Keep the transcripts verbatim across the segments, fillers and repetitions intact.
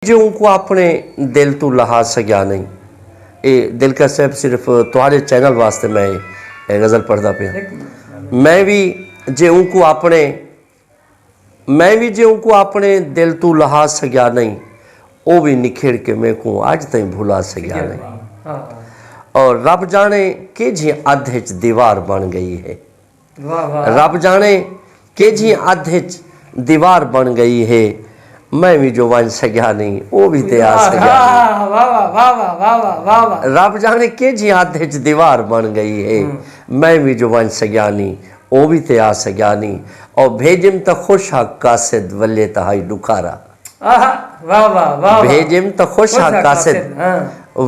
جے اونکوں اپݨے دل توں لہا سڳیا نئیں۔ اے دلکش صاحب، صرف تہاݙے چینل واسطے میں اے غزل پڑھدا پیاں۔ میں وی جے اونکوں اپݨے میں وی جے اونکوں اپݨے دل توں لہا سڳیا نئیں، او وی نکھیڑ کے میکوں اڄ تئیں بھلا سڳیا نئیں۔ اور رب ڄاݨے کیجھی ادھ اچ دیوار بݨ ڳئی ہے۔ رب ڄاݨے کیجھی ادھ اچ دیوار بݨ ڳئی ہے۔ میں وی جو ونڄ سڳیا نئیں، او وی تے آ سڳیا نئیں۔ رب ڄاݨے کیجھی ادھ اچ دیوار بݨ ڳئی ہے۔ میں وی جو ونڄ سڳیا نئیں، او وی تے آ سڳیا نئیں۔ او بھیڄم تاں خوش ہا قاصد، ولے تاں ہئی ݙکھارا۔ بھیڄم تاں خوش ہا قاصد،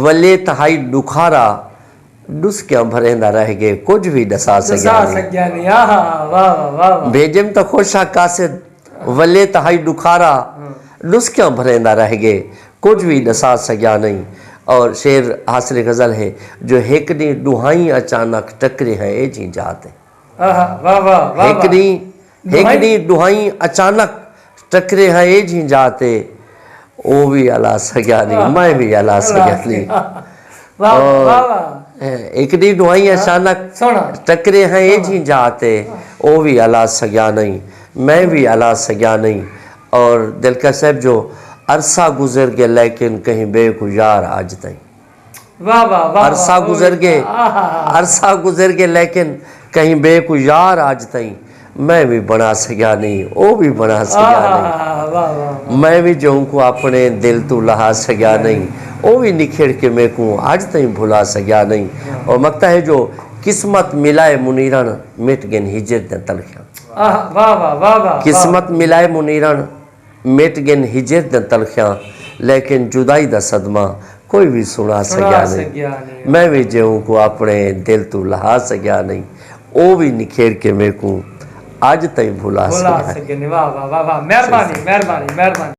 ولے تاں ہئی ݙکھارا۔ ݙسکیاں بھریندا رہ ڳئے، کجھ وی ݙسا سڳیا نئیں۔ بھیڄم تاں خوش ہا قاصد، ولے تاں ہئی ݙکھارا۔ ݙسکیاں بھریندا رہ ڳئے، کجھ وی ݙسا سڳیا نئیں۔ اور شعر حاصل غزل ہے جو ہک ݙینہہ ݙوہائیں اچانک ٹکرے ہیں ایجھی جاہ تے۔ ہک ݙینہہ ݙوہائیں اچانک ٹکرے ہیں ایجھی جاہ تے، او وی الا سڳیا نئیں، میں وی الا سڳیا نئیں۔ ہک ݙینہہ ݙوہائیں اچانک ٹکرے ہیں ایجھی جاہ تے، او وی الا سڳیا نئیں، میں وی الا سڳیا نئیں۔ اور دلکش صاحب جو عرصہ گزر ڳئے لیکن کہیں ٻئے کوں یار اڄ تئیں۔ عرصہ گزر ڳئے، عرصہ گزر ڳئے لیکن کہیں ٻئے کوں یار اڄ تئیں میں وی بݨا سڳیا نئیں، او وی بݨا سڳیا نئیں۔ میں وی جے اونکوں اپݨے دل توں لہا سڳیا نئیں، او وی نکھیڑ کے میکوں اڄ تئیں بھلا سڳیا نئیں۔ او مکتا ہے جو قسمت ملائے منیرݨ، مٹ ڳن ہجر دیاں تلخیاں۔ قسمت ملائے منیرݨ، مٹ ڳن ہجر دیاں تلخیاں، لیکن جدائی دا صدمہ کوئی وی سݨا سڳیا نئیں۔ میں وی جے اونکوں اپݨے دل توں لہا سڳیا نئیں، او وی نکھیڑ کے میکوں اڄ تئیں بھلا سڳیا نئیں۔